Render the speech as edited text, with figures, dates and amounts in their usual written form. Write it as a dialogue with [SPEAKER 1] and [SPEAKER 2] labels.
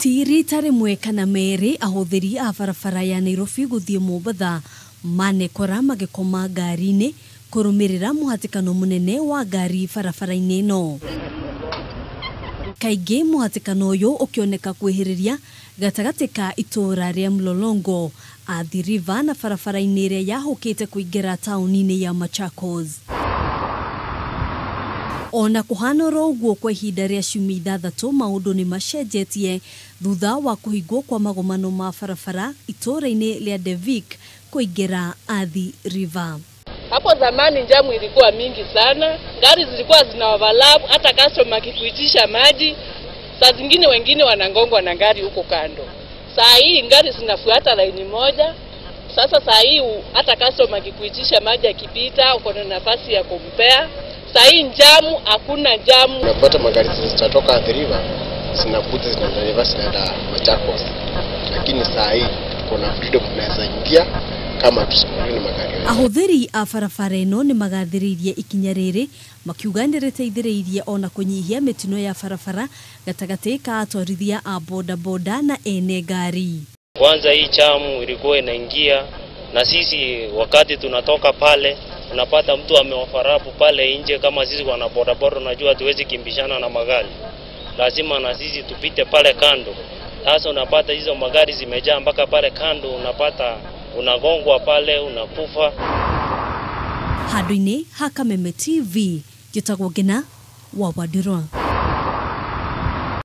[SPEAKER 1] Ti rita rĩmwe kana merĩ ahũthĩri a barabara ya Nairobi gũthiĩ Mombatha manekora magĩkoma ngari-inĩ kũrũmĩrĩra mũhatĩkano mũnene wa ngari barabara-inĩ ĩno. Kaingĩ mũhatĩkano ũyũ ũkĩoneka kwĩhĩrĩria gatagatĩ ka itũũra rĩa Mlolongo, Athi River na barabara-inĩ ĩrĩa yahũkĩte kũingĩra taũni-inĩ ya Machakos. Ona kũhana oro ũguo kwa ihinda rĩa ciumia ithathatũ maũndũ nĩ macenjetie thutha wa kũhingwo kwa magomano ma barabara itũũra-inĩ rĩa Devik kũingĩra Athi River.
[SPEAKER 2] Hapo zamani jamu ilikuwa mingi sana, gari zilikuwa zina overlap, hata customer akikuitisha maji, saa zingine wengine wanangongwa na gari huko kando. Saa hii gari zinafuata laini moja. Sasa saa hii hata customer akikuitisha maji akipita, uko na nafasi ya kumpea. Saa hii jamu, hakuna jamu.
[SPEAKER 3] Unapata magari zitatoka Athi River zinakuja zinaenda zinaenda Machakos. Lakini saa hii kuna freedom, tunaweza ingia kama tusimamie magari.
[SPEAKER 1] Ahũthĩri a barabara ĩno nĩ magathĩrĩirie ikinya rĩrĩ makiuga nĩ rĩteithĩrĩirie ona kũnyihia mĩtino ya barabara gatagatĩ ka atwarithia a bodaboda na ene ngari.
[SPEAKER 4] Kwanza hii chamu ilikuwa inaingia na sisi wakati tunatoka pale unapata mtu amewafarapu pale nje. Kama sisi wana bodaboda unajua hatuwezi kimbishana na magari, lazima na sisi tupite pale kando. Sasa unapata hizo magari zimejaa mpaka pale kando, unapata unagongwa pale, unakufa.
[SPEAKER 1] Handũ-inĩ ha Kameme TV, njĩtagwo Ngina wa Wandirwa.